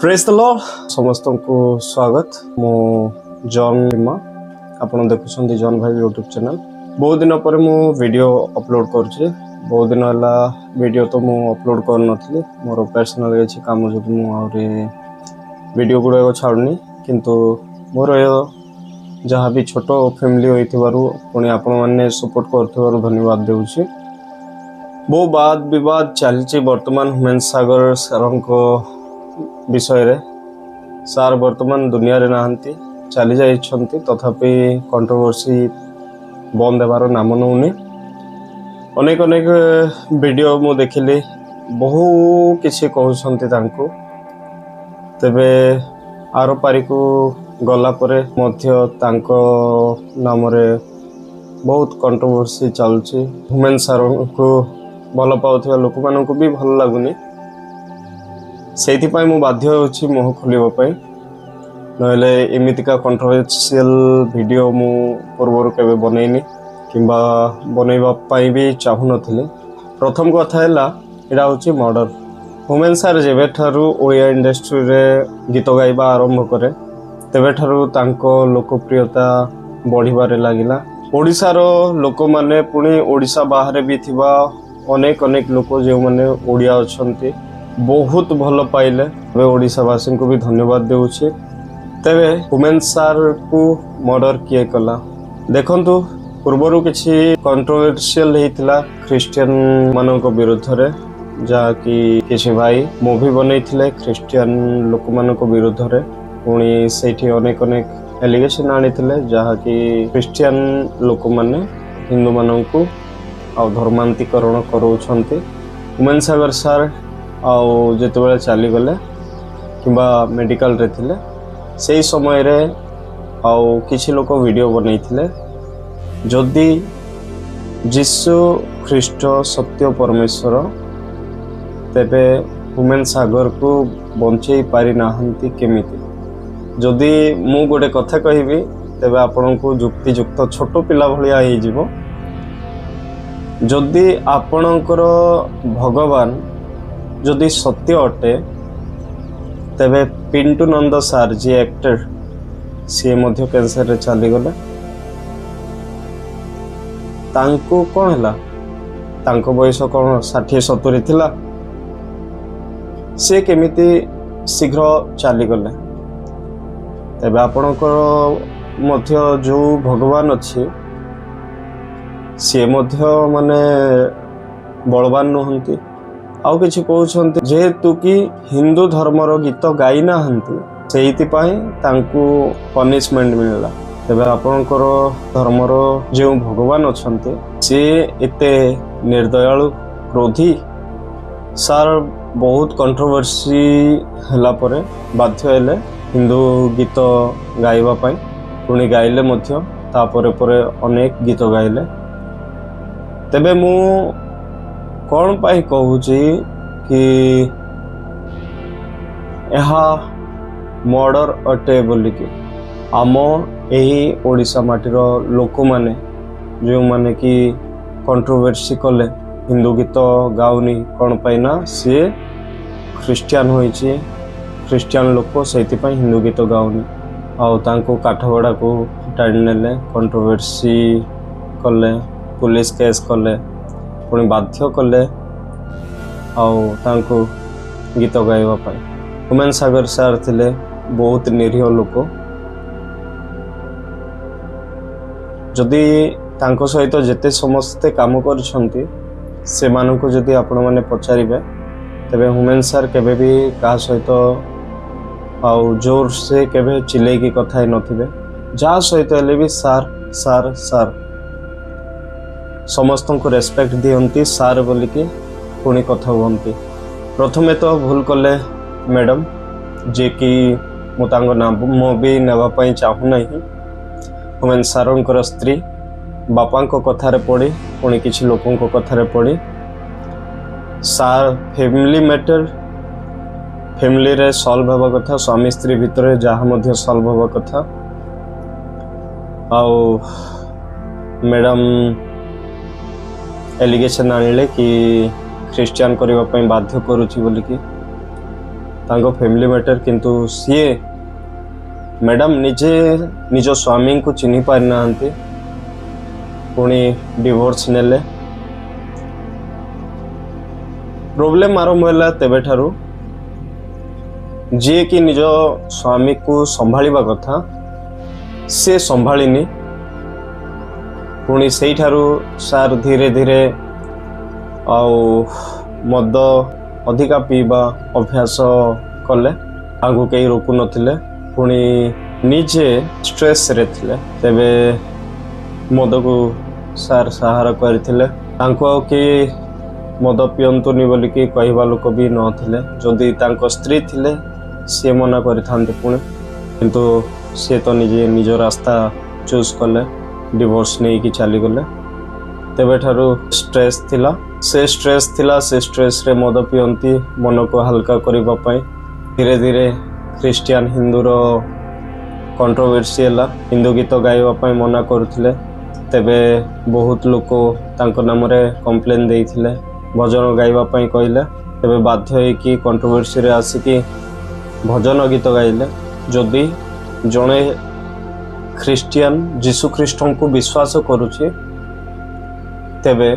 ପ୍ରେଜ୍ ଦ ଲର୍ଡ। ସମସ୍ତଙ୍କୁ ସ୍ୱାଗତ। ମୁଁ ଜନ୍ ଲିମା, ଆପଣ ଦେଖୁଛନ୍ତି ଜନ୍ ଭାଇ ୟୁଟ୍ୟୁବ୍ ଚ୍ୟାନେଲ୍। ବହୁତ ଦିନ ପରେ ମୁଁ ଭିଡ଼ିଓ ଅପଲୋଡ଼ କରୁଛି। ବହୁତ ଦିନ ହେଲା ଭିଡ଼ିଓ ତ ମୁଁ ଅପଲୋଡ଼ କରୁନଥିଲି। ମୋର ପର୍ସନାଲ୍ କିଛି କାମ ଯୋଗୁଁ ମୁଁ ଆହୁରି ଭିଡ଼ିଓ ଗୁଡ଼ାକ ଛାଡ଼ୁନି। କିନ୍ତୁ ମୋର ଯାହା ବି ଛୋଟ ଫ୍ୟାମିଲି ହୋଇଥିବାରୁ, ପୁଣି ଆପଣମାନେ ସପୋର୍ଟ କରୁଥିବାରୁ ଧନ୍ୟବାଦ ଦେଉଛି। ବହୁ ବାଦ ବିବାଦ ଚାଲିଛି ବର୍ତ୍ତମାନ ହୁମେନ୍ ସାଗର ସାରଙ୍କ ବିଷୟରେ। ସାର୍ ବର୍ତ୍ତମାନ ଦୁନିଆରେ ନାହାନ୍ତି, ଚାଲି ଯାଇଛନ୍ତି। ତଥାପି କଣ୍ଟ୍ରୋଭର୍ସି ବନ୍ଦ ହେବାର ନାମ ନେଉନି। ଅନେକ ଅନେକ ଭିଡ଼ିଓ ମୁଁ ଦେଖିଲି, ବହୁ କିଛି କହୁଛନ୍ତି ତାଙ୍କୁ। ତେବେ ଆରପାରିକୁ ଗଲା ପରେ ମଧ୍ୟ ତାଙ୍କ ନାମରେ ବହୁତ କଣ୍ଟ୍ରୋଭର୍ସି ଚାଲୁଛି। ହୁମେନ୍ ସାରଙ୍କୁ ଭଲ ପାଉଥିବା ଲୋକମାନଙ୍କୁ ବି ଭଲ ଲାଗୁନି। ସେଇଥିପାଇଁ ମୁଁ ବାଧ୍ୟ ହେଉଛି ମୁହଁ ଖୋଲିବା ପାଇଁ। ନହେଲେ ଏମିତିକା କଣ୍ଟ୍ରୋଭର୍ସିଆଲ ଭିଡ଼ିଓ ମୁଁ ପୂର୍ବରୁ କେବେ ବନେଇନି କିମ୍ବା ବନେଇବା ପାଇଁ ବି ଚାହୁଁନଥିଲି। ପ୍ରଥମ କଥା ହେଲା, ଏଇଟା ହେଉଛି ମର୍ଡ଼ର। ହୁମେନ୍ ସାର୍ ଯେବେଠାରୁ ଓଡ଼ିଆ ଇଣ୍ଡଷ୍ଟ୍ରିରେ ଗୀତ ଗାଇବା ଆରମ୍ଭ କରେ, ତେବେଠାରୁ ତାଙ୍କ ଲୋକପ୍ରିୟତା ବଢ଼ିବାରେ ଲାଗିଲା। ଓଡ଼ିଶାର ଲୋକମାନେ, ପୁଣି ଓଡ଼ିଶା ବାହାରେ ବି ଥିବା ଅନେକ ଅନେକ ଲୋକ ଯେଉଁମାନେ ଓଡ଼ିଆ ଅଛନ୍ତି, ବହୁତ ଭଲ ପାଇଲେ। ଏବେ ଓଡ଼ିଶାବାସୀଙ୍କୁ ବି ଧନ୍ୟବାଦ ଦେଉଛି। ତେବେ ହୁମେନ୍ ସାର୍କୁ ମର୍ଡ଼ର କିଏ କଲା? ଦେଖନ୍ତୁ, ପୂର୍ବରୁ କିଛି କଣ୍ଟ୍ରୋଭର୍ସିଆଲ ହେଇଥିଲା ଖ୍ରୀଷ୍ଟିଆନ ମାନଙ୍କ ବିରୁଦ୍ଧରେ, ଯାହାକି କିଛି ଭାଇ ମୁଭି ବନେଇଥିଲେ ଖ୍ରୀଷ୍ଟିଆନ ଲୋକମାନଙ୍କ ବିରୁଦ୍ଧରେ। ପୁଣି ସେଇଠି ଅନେକ ଅନେକ ଏଲିଗେସନ ଆଣିଥିଲେ, ଯାହାକି ଖ୍ରୀଷ୍ଟିଆନ ଲୋକମାନେ ହିନ୍ଦୁମାନଙ୍କୁ ଆଉ ଧର୍ମାନ୍ତୀକରଣ କରାଉଛନ୍ତି। ହୁମେନ୍ ସାଗର ସାର୍ ଆଉ ଯେତେବେଳେ ଚାଲିଗଲେ କିମ୍ବା ମେଡ଼ିକାଲରେ ଥିଲେ, ସେଇ ସମୟରେ ଆଉ କିଛି ଲୋକ ଭିଡ଼ିଓ ବନେଇଥିଲେ, ଯଦି ଯୀଶୁ ଖ୍ରୀଷ୍ଟ ସତ୍ୟ ପରମେଶ୍ୱର, ତେବେ ହୁମେନ୍ ସାଗରକୁ ବଞ୍ଚେଇ ପାରିନାହାନ୍ତି କେମିତି? ଯଦି ମୁଁ ଗୋଟେ କଥା କହିବି, ତେବେ ଆପଣଙ୍କୁ ଯୁକ୍ତିଯୁକ୍ତ ଛୋଟ ପିଲା ଭଳିଆ ହେଇଯିବ। ଯଦି ଆପଣଙ୍କର ଭଗବାନ ଯଦି ସତ୍ୟ ଅଟେ, ତେବେ ପିଣ୍ଟୁ ନନ୍ଦ ସାର୍ ଯିଏ ଆକ୍ଟର, ସିଏ ମଧ୍ୟ କ୍ୟାନ୍ସରରେ ଚାଲିଗଲେ। ତାଙ୍କୁ କ'ଣ ହେଲା? ତାଙ୍କ ବୟସ କ'ଣ 60-70 ଥିଲା? ସେ କେମିତି ଶୀଘ୍ର ଚାଲିଗଲେ? ତେବେ ଆପଣଙ୍କର ମଧ୍ୟ ଯେଉଁ ଭଗବାନ ଅଛି, ସିଏ ମଧ୍ୟ ମାନେ ବଳବାନ ନୁହନ୍ତି। ଆଉ କିଛି କହୁଛନ୍ତି, ଯେହେତୁ କି ହିନ୍ଦୁ ଧର୍ମର ଗୀତ ଗାଇନାହାନ୍ତି, ସେଇଥିପାଇଁ ତାଙ୍କୁ ପନିଶମେଣ୍ଟ ମିଳିଲା। ତେବେ ଆପଣଙ୍କର ଧର୍ମର ଯେଉଁ ଭଗବାନ ଅଛନ୍ତି, ସିଏ ଏତେ ନିର୍ଦ୍ଦୟାଳୁ, କ୍ରୋଧୀ? ସାର୍ ବହୁତ କଣ୍ଟ୍ରୋଭର୍ସି ହେଲା ପରେ ବାଧ୍ୟ ହେଲେ ହିନ୍ଦୁ ଗୀତ ଗାଇବା ପାଇଁ। ପୁଣି ଗାଇଲେ ମଧ୍ୟ, ତାପରେ ପରେ ଅନେକ ଗୀତ ଗାଇଲେ। ତେବେ ମୁଁ କ'ଣ ପାଇଁ କହୁଛି କି ଏହା ମର୍ଡ଼ର ଅଟେ ବୋଲିକି, ଆମ ଏହି ଓଡ଼ିଶା ମାଟିର ଲୋକମାନେ ଯେଉଁମାନେ କି କଣ୍ଟ୍ରୋଭର୍ସି କଲେ, ହିନ୍ଦୁ ଗୀତ ଗାଉନି କ'ଣ ପାଇଁ ନା ସିଏ ଖ୍ରୀଷ୍ଟିଆନ ହୋଇଛି, ଖ୍ରୀଷ୍ଟିଆନ ଲୋକ, ସେଇଥିପାଇଁ ହିନ୍ଦୁ ଗୀତ ଗାଉନି। ଆଉ ତାଙ୍କୁ କାଠଗଡ଼ାକୁ ଟାଣି ନେଲେ, କଣ୍ଟ୍ରୋଭର୍ସି କଲେ, ପୋଲିସ କେସ୍ କଲେ, ପୁଣି ବାଧ୍ୟ କଲେ ଆଉ ତାଙ୍କୁ ଗୀତ ଗାଇବା ପାଇଁ। ହୁମେନ୍ ସାଗର ସାର୍ ଥିଲେ ବହୁତ ନିରୀହ ଲୋକ। ଯଦି ତାଙ୍କ ସହିତ ଯେତେ ସମସ୍ତେ କାମ କରିଛନ୍ତି, ସେମାନଙ୍କୁ ଯଦି ଆପଣମାନେ ପଚାରିବେ, ତେବେ ହୁମେନ୍ ସାର୍ କେବେ ବି କାହା ସହିତ ଆଉ ଜୋର ସେ କେବେ ଚିଲେଇକି କଥା ହେଇନଥିବେ। ଯାହା ସହିତ ହେଲେ ବି ସାର୍, ସାର୍, ସାର୍। ସମସ୍ତଙ୍କୁ ରେସପେକ୍ଟ ଦିଅନ୍ତି ସାର୍ ବୋଲିକି, ପୁଣି କଥା ହୁଅନ୍ତି। ପ୍ରଥମେ ତ ଭୁଲ କଲେ ମ୍ୟାଡ଼ାମ୍, ଯିଏକି ମୁଁ ତାଙ୍କ ନାମ ବି ନେବା ପାଇଁ ଚାହୁଁନାହିଁ। ହୁମେନ୍ ସାରଙ୍କର ସ୍ତ୍ରୀ ବାପାଙ୍କ କଥାରେ ପଡ଼ି, ପୁଣି କିଛି ଲୋକଙ୍କ କଥାରେ ପଡ଼ି, ସାର୍ ଫ୍ୟାମିଲି ମ୍ୟାଟର ଫ୍ୟାମିଲିରେ ସଲ୍ଭ ହେବା କଥା, ସ୍ୱାମୀ ସ୍ତ୍ରୀ ଭିତରେ ଯାହା ମଧ୍ୟ ସଲ୍ଭ ହେବା କଥା। ଆଉ ମ୍ୟାଡ଼ାମ୍ ଏଲିଗେସନ୍ ଆଣିଲେ କି ଖ୍ରୀଷ୍ଟିଆନ କରିବା ପାଇଁ ବାଧ୍ୟ କରୁଛି ବୋଲିକି। ତାଙ୍କ ଫ୍ୟାମିଲି ମ୍ୟାଟର। କିନ୍ତୁ ସିଏ ମ୍ୟାଡ଼ାମ୍ ନିଜେ ନିଜ ସ୍ୱାମୀଙ୍କୁ ଚିହ୍ନି ପାରିନାହାନ୍ତି, ପୁଣି ଡିଭୋର୍ସ ନେଲେ। ପ୍ରୋବ୍ଲେମ୍ ଆରମ୍ଭ ହେଲା ତେବେଠାରୁ। ଯିଏକି ନିଜ ସ୍ୱାମୀକୁ ସମ୍ଭାଳିବା କଥା, ସେ ସମ୍ଭାଳିନି। ପୁଣି ସେଇଠାରୁ ସାର୍ ଧୀରେ ଧୀରେ ଆଉ ମଦ ଅଧିକା ପିଇବା ଅଭ୍ୟାସ କଲେ। ତାଙ୍କୁ କେହି ରୋକୁନଥିଲେ। ପୁଣି ନିଜେ ଷ୍ଟ୍ରେସ୍ରେ ଥିଲେ, ତେବେ ମଦକୁ ସାର୍ ସାହାରା କରିଥିଲେ। ତାଙ୍କୁ ଆଉ କେହି ମଦ ପିଅନ୍ତୁନି ବୋଲିକି କହିବା ଲୋକ ବି ନଥିଲେ। ଯଦି ତାଙ୍କ ସ୍ତ୍ରୀ ଥିଲେ, ସିଏ ମନା କରିଥାନ୍ତେ ପୁଣି, କିନ୍ତୁ ସିଏ ତ ନିଜେ ନିଜ ରାସ୍ତା ଚୁଜ୍ କଲେ, ଡିଭୋର୍ସ ନେଇକି ଚାଲିଗଲେ। ତେବେଠାରୁ ଷ୍ଟ୍ରେସ୍ ଥିଲା, ସେ ଷ୍ଟ୍ରେସ୍ ଥିଲା, ସେ ଷ୍ଟ୍ରେସ୍ରେ ମଦ ପିଅନ୍ତି ମନକୁ ହାଲକା କରିବା ପାଇଁ। ଧୀରେ ଧୀରେ ଖ୍ରୀଷ୍ଟିଆନ ହିନ୍ଦୁର କଣ୍ଟ୍ରୋଭର୍ସି ହେଲା। ହିନ୍ଦୁ ଗୀତ ଗାଇବା ପାଇଁ ମନା କରୁଥିଲେ, ତେବେ ବହୁତ ଲୋକ ତାଙ୍କ ନାମରେ କମ୍ପ୍ଲେନ୍ ଦେଇଥିଲେ। ଭଜନ ଗାଇବା ପାଇଁ କହିଲେ, ତେବେ ବାଧ୍ୟ ହେଇକି କଣ୍ଟ୍ରୋଭର୍ସିରେ ଆସିକି ଭଜନ ଗୀତ ଗାଇଲେ। ଯଦି ଜଣେ ଖ୍ରୀଷ୍ଟିଆନ ଯୀଶୁ ଖ୍ରୀଷ୍ଟଙ୍କୁ ବିଶ୍ୱାସ କରୁଛି, ତେବେ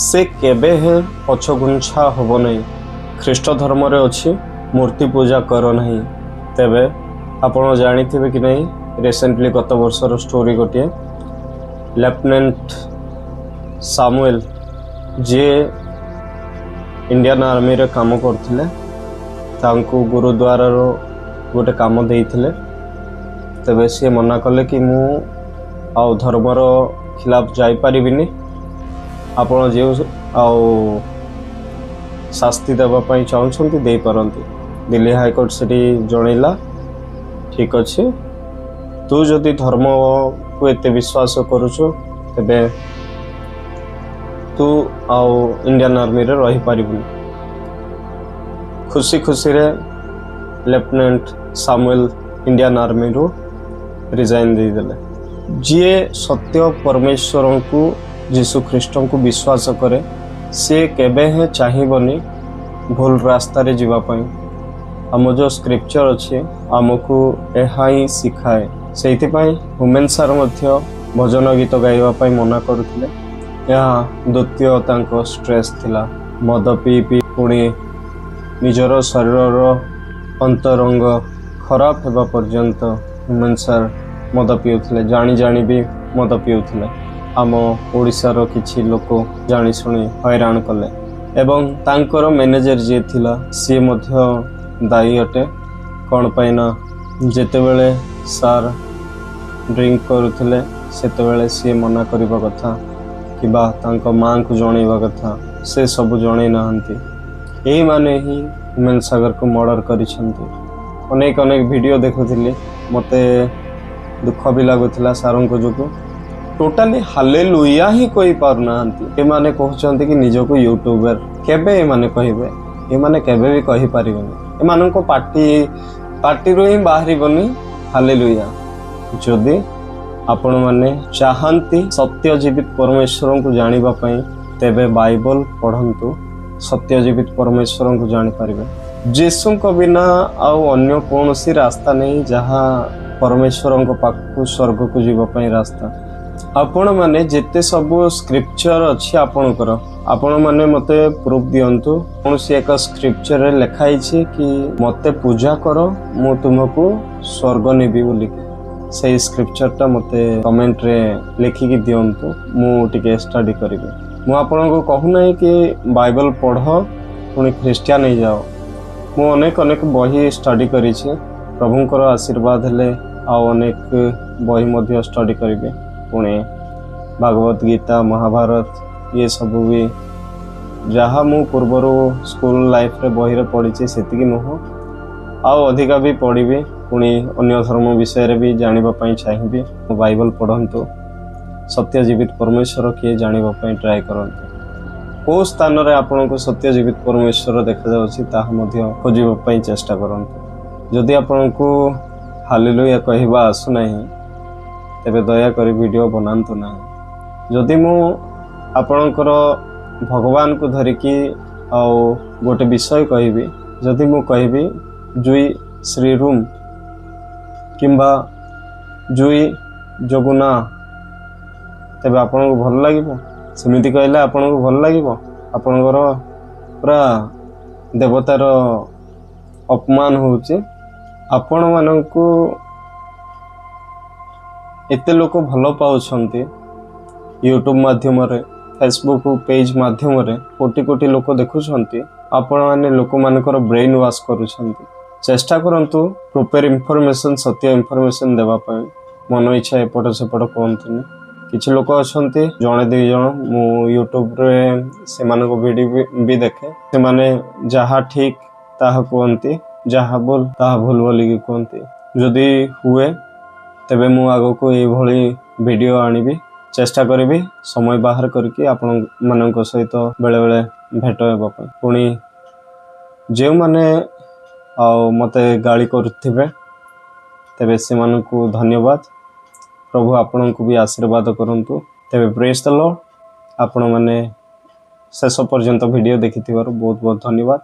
ସେ କେବେ ହେଁ ପଛଘୁଞ୍ଚା ହେବ ନାହିଁ। ଖ୍ରୀଷ୍ଟ ଧର୍ମରେ ଅଛି, ମୂର୍ତ୍ତି ପୂଜା କର ନାହିଁ। ତେବେ ଆପଣ ଜାଣିଥିବେ କି ନାହିଁ, ରିସେଣ୍ଟଲି ଗତ ବର୍ଷର ଷ୍ଟୋରି ଗୋଟିଏ, ଲେଫ୍ଟନାଣ୍ଟ ସାମୁଏଲ, ଯିଏ ଇଣ୍ଡିଆନ୍ ଆର୍ମିରେ କାମ କରୁଥିଲେ, ତାଙ୍କୁ ଗୁରୁଦ୍ୱାରର ଗୋଟେ କାମ ଦେଇଥିଲେ। ତେବେ ସିଏ ମନା କଲେ କି ମୁଁ ଆଉ ଧର୍ମର ଖିଲାପ ଯାଇପାରିବିନି, ଆପଣ ଯେଉଁ ଆଉ ଶାସ୍ତି ଦେବା ପାଇଁ ଚାହୁଁଛନ୍ତି ଦେଇପାରନ୍ତି। ଦିଲ୍ଲୀ ହାଇକୋର୍ଟ ସେଠି ଜଣେଇଲା, ଠିକ୍ ଅଛି, ତୁ ଯଦି ଧର୍ମକୁ ଏତେ ବିଶ୍ୱାସ କରୁଛୁ, ତେବେ ତୁ ଆଉ ଇଣ୍ଡିଆନ୍ ଆର୍ମିରେ ରହିପାରିବୁନି। ଖୁସି ଖୁସିରେ ଲେଫ୍ଟନାଣ୍ଟ ସାମୁଏଲ ଇଣ୍ଡିଆନ୍ ଆର୍ମିରୁ ରିଜାଇନ୍ ଦେଇଦେଲେ। ଯିଏ ସତ୍ୟ ପରମେଶ୍ୱରଙ୍କୁ, ଯୀଶୁ ଖ୍ରୀଷ୍ଟଙ୍କୁ ବିଶ୍ୱାସ କରେ, ସିଏ କେବେ ହେଁ ଚାହିଁବନି ଭୁଲ ରାସ୍ତାରେ ଯିବା ପାଇଁ। ଆମ ଯେଉଁ ସ୍କ୍ରିପ୍ଚର ଅଛି, ଆମକୁ ଏହା ହିଁ ଶିଖାଏ। ସେଇଥିପାଇଁ ହୁମେନ୍ ସାର୍ ମଧ୍ୟ ଭଜନ ଗୀତ ଗାଇବା ପାଇଁ ମନା କରୁଥିଲେ। ଏହା ଦ୍ୱିତୀୟ ତାଙ୍କ ଷ୍ଟ୍ରେସ୍ ଥିଲା। ମଦ ପିଇ ପିଇ ପୁଣି ନିଜର ଶରୀରର ଅନ୍ତରଙ୍ଗ ଖରାପ ହେବା ପର୍ଯ୍ୟନ୍ତ ହୁମେନ୍ ସାର୍ ମଦ ପିଉଥିଲେ। ଜାଣି ଜାଣି ବି ମଦ ପିଉଥିଲେ। ଆମ ଓଡ଼ିଶାର କିଛି ଲୋକ ଜାଣିଶୁଣି ହଇରାଣ କଲେ ଏବଂ ତାଙ୍କର ମ୍ୟାନେଜର ଯିଏ ଥିଲା, ସିଏ ମଧ୍ୟ ଦାୟୀ ଅଟେ। କ'ଣ ପାଇଁ ନା ଯେତେବେଳେ ସାର୍ ଡ୍ରିଙ୍କ କରୁଥିଲେ, ସେତେବେଳେ ସିଏ ମନା କରିବା କଥା କିମ୍ବା ତାଙ୍କ ମାଆଙ୍କୁ ଜଣେଇବା କଥା। ସେ ସବୁ ଜଣେଇ ନାହାନ୍ତି। ଏଇମାନେ ହିଁ ହ୍ୟୁମେନ୍ ସାଗରକୁ ମର୍ଡ଼ର କରିଛନ୍ତି। ଅନେକ ଅନେକ ଭିଡ଼ିଓ ଦେଖୁଥିଲି, ମୋତେ ଦୁଃଖ ବି ଲାଗୁଥିଲା ସାରଙ୍କ ଯୋଗୁଁ। ଟୋଟାଲି ହାଲେ ଲୁଇଆ ହିଁ କହିପାରୁନାହାନ୍ତି। ଏମାନେ କହୁଛନ୍ତି କି ନିଜକୁ ୟୁଟ୍ୟୁବର। କେବେ ଏମାନେ କହିବେ? ଏମାନେ କେବେ ବି କହିପାରିବେନି। ଏମାନଙ୍କ ପାଟିରୁ ହିଁ ବାହାରିବନି ହାଲେ ଲୁଇଆ। ଯଦି ଆପଣମାନେ ଚାହାନ୍ତି ସତ୍ୟ ଜୀବିତ ପରମେଶ୍ୱରଙ୍କୁ ଜାଣିବା ପାଇଁ, ତେବେ ବାଇବଲ ପଢ଼ନ୍ତୁ, ସତ୍ୟ ଜୀବିତ ପରମେଶ୍ୱରଙ୍କୁ ଜାଣିପାରିବେ। ଯୀଶୁଙ୍କ ବିନା ଆଉ ଅନ୍ୟ କୌଣସି ରାସ୍ତା ନାହିଁ, ଯାହା ପରମେଶ୍ୱରଙ୍କ ପାଖକୁ, ସ୍ୱର୍ଗକୁ ଯିବା ପାଇଁ ରାସ୍ତା। ଆପଣମାନେ ଯେତେ ସବୁ ସ୍କ୍ରିପ୍ଚର ଅଛି ଆପଣଙ୍କର, ଆପଣମାନେ ମୋତେ ପ୍ରୁଫ୍ ଦିଅନ୍ତୁ, କୌଣସି ଏକ ସ୍କ୍ରିପ୍ଚରରେ ଲେଖା ହେଇଛି କି ମୋତେ ପୂଜା କର, ମୁଁ ତୁମକୁ ସ୍ୱର୍ଗ ନେବି ବୋଲିକି? ସେଇ ସ୍କ୍ରିପ୍ଚରଟା ମୋତେ କମେଣ୍ଟରେ ଲେଖିକି ଦିଅନ୍ତୁ, ମୁଁ ଟିକେ ଷ୍ଟଡି କରିବି। ମୁଁ ଆପଣଙ୍କୁ କହୁନାହିଁ କି ବାଇବଲ ପଢ଼ ପୁଣି ଖ୍ରୀଷ୍ଟିଆନ ହେଇଯାଅ। ମୁଁ ଅନେକ ଅନେକ ବହି ଷ୍ଟଡି କରିଛି। ପ୍ରଭୁଙ୍କର ଆଶୀର୍ବାଦ ହେଲେ ଆଉ ଅନେକ ବହି ମଧ୍ୟ ଷ୍ଟଡି କରିବି। ପୁଣି ଭାଗବତ ଗୀତା, ମହାଭାରତ, ଇଏ ସବୁ ବି, ଯାହା ମୁଁ ପୂର୍ବରୁ ସ୍କୁଲ ଲାଇଫରେ ବହିରେ ପଢ଼ିଛି ସେତିକି ନୁହଁ, ଆଉ ଅଧିକା ବି ପଢ଼ିବି। ପୁଣି ଅନ୍ୟ ଧର୍ମ ବିଷୟରେ ବି ଜାଣିବା ପାଇଁ ଚାହିଁବି। ବାଇବଲ ପଢ଼ନ୍ତୁ, ସତ୍ୟ ଜୀବିତ ପରମେଶ୍ୱର କିଏ ଜାଣିବା ପାଇଁ ଟ୍ରାଏ କରନ୍ତୁ। କେଉଁ ସ୍ଥାନରେ ଆପଣଙ୍କୁ ସତ୍ୟ ଜୀବିତ ପରମେଶ୍ୱର ଦେଖାଯାଉଛି, ତାହା ମଧ୍ୟ ଖୋଜିବା ପାଇଁ ଚେଷ୍ଟା କରନ୍ତୁ। ଯଦି ଆପଣଙ୍କୁ ହାଲିଲୁୟା କହିବା ଆସୁନାହିଁ, ତେବେ ଦୟାକରି ଭିଡ଼ିଓ ବନାନ୍ତୁ ନାହିଁ। ଯଦି ମୁଁ ଆପଣଙ୍କର ଭଗବାନକୁ ଧରିକି ଆଉ ଗୋଟେ ବିଷୟ କହିବି ଯଦି ମୁଁ କହିବି ଜୁଇ ଶ୍ରୀରୁମ୍ କିମ୍ବା ଜୁଇ ଜଗୁନା, ତେବେ ଆପଣଙ୍କୁ ଭଲ ଲାଗିବ? ସେମିତି କହିଲେ ଆପଣଙ୍କୁ ଭଲ ଲାଗିବ? ଆପଣଙ୍କର ପୁରା ଦେବତାର ଅପମାନ ହେଉଛି। ଆପଣମାନଙ୍କୁ ଏତେ ଲୋକ ଭଲ ପାଉଛନ୍ତି, ୟୁଟ୍ୟୁବ୍ ମାଧ୍ୟମରେ, ଫେସବୁକ୍ ପେଜ୍ ମାଧ୍ୟମରେ କୋଟି କୋଟି ଲୋକ ଦେଖୁଛନ୍ତି। ଆପଣମାନେ ଲୋକମାନଙ୍କର ବ୍ରେନ୍ ୱାଶ୍ କରୁଛନ୍ତି। ଚେଷ୍ଟା କରନ୍ତୁ ପ୍ରପର୍ ଇନଫର୍ମେସନ୍, ସତ୍ୟ ଇନଫର୍ମେସନ୍ ଦେବା ପାଇଁ। ମନ ଇଚ୍ଛା ଏପଟ ସେପଟ କୁହନ୍ତୁନି। କିଛି ଲୋକ ଅଛନ୍ତି, ଜଣେ ଦୁଇ ଜଣ, ମୁଁ ୟୁଟ୍ୟୁବରେ ସେମାନଙ୍କ ଭିଡ଼ିଓ ବି ଦେଖେ। ସେମାନେ ଯାହା ଠିକ୍ ତାହା କୁହନ୍ତି, ଯାହା ଭୁଲ ତାହା ଭୁଲ ବୋଲିକି କୁହନ୍ତି। ଯଦି ହୁଏ, ତେବେ ମୁଁ ଆଗକୁ ଏଇଭଳି ଭିଡ଼ିଓ ଆଣିବି। ଚେଷ୍ଟା କରିବି ସମୟ ବାହାର କରିକି ଆପଣମାନଙ୍କ ସହିତ ବେଳେବେଳେ ଭେଟ ହେବା ପାଇଁ। ପୁଣି ଯେଉଁମାନେ ଆଉ ମୋତେ ଗାଳି କରୁଥିବେ, ତେବେ ସେମାନଙ୍କୁ ଧନ୍ୟବାଦ। ପ୍ରଭୁ ଆପଣଙ୍କୁ ବି ଆଶୀର୍ବାଦ କରନ୍ତୁ। ତେବେ ପ୍ରେଜ୍ ଦ ଲର୍ଡ। ଆପଣମାନେ ଶେଷ ପର୍ଯ୍ୟନ୍ତ ଭିଡ଼ିଓ ଦେଖିଥିବାରୁ ବହୁତ ବହୁତ ଧନ୍ୟବାଦ।